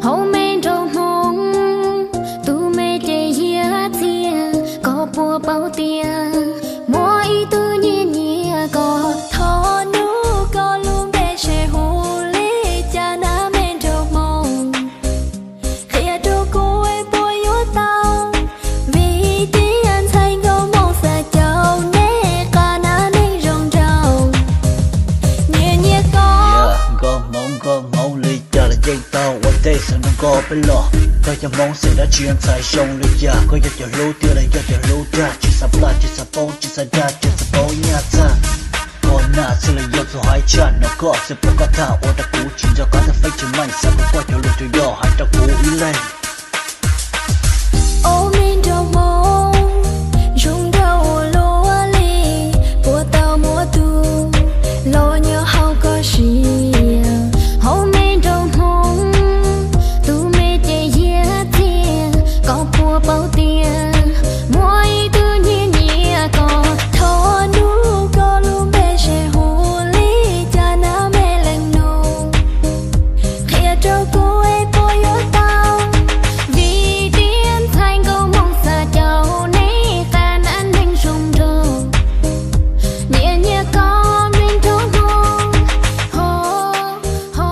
Hauv me nraug Hmoob, tus me ces hiav txhia, koj puas paub tias muaj ib tug nyiam nyiam koj? Thov hnub koj lub npe seb hu li cas na me nraug Hmoob. Qhia rau kuv es puas yuav tau, vim tias ntxhais nkauj Hmoob xav caum nej qab na neeg zoo nraug. Nyiam nyiam koj. Nkauj Hmoob, nkauj Hmoob li cas los yeej tau ua ntej xwb nrog koj peb los. Koj yog Hmoob xeem dab tsi, ntxhais zoo li cas? Koj yog cov hlub tiag los yog cov hlub dag? Tsis xav plaj, tsis xav poob, tsis xav dag, tsis xav poob nyaj txag. Koj nam xwb los yog txhua haiv tshaj no koj xwb, puas koj tham ua rau kuv tsis nco qab, tag feeb tsis meej, xav kom koj cov lus cov yog hais rau kuv ib leeg. Ob me nraug Hmoob, zoo nraug ua luaj li, puas tau muaj tus los nyob hauv koj siab? Hauv me nraug Hmoob, tus me ces hiav txhia, koj puas paub tias muaj ib tug nyiam nyiam koj? Thov hnub koj lub npe seb hu li cas na me leej nus. Qhia rau kuv es puas yuav tau, vim tias ntxhais nkauj Hmoob xav caum nej qab na neeg zoo nraug. Nyiam nyiam koj me nraug Hmoob, ho, ho,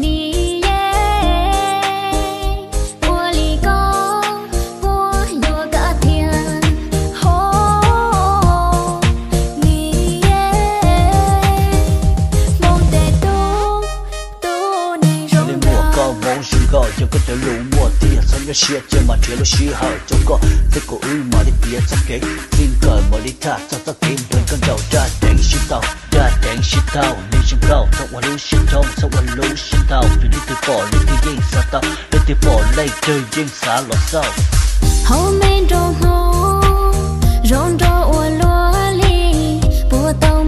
ni ye, ua li koj puas yuav kab thiab? Ho, ni ye, Hmoob tej tub, tub neeg zoo nraug. Nkauj Hmoob zoo nkauj, yog koj cov lus muaj tiag, txhob nyuaj siab cia mas nrhiav lub sij hawm rau koj thiab kuv wb mam li piav txoj kev txij nkawm, mam li tham txog txoj kev nrog koj nraug. Dab ceev sib tau, dab ceev sib tau, neeg zoo nkauj txhob ua lub siab thoob, txhob ua lub siab ntau, vim leej twg pom leej twg yeej xav tau, leej twg pom leej twg yeej xav los xauj. Hauv me nraug Hmoob, zoo nraug ua luaj li, puas tau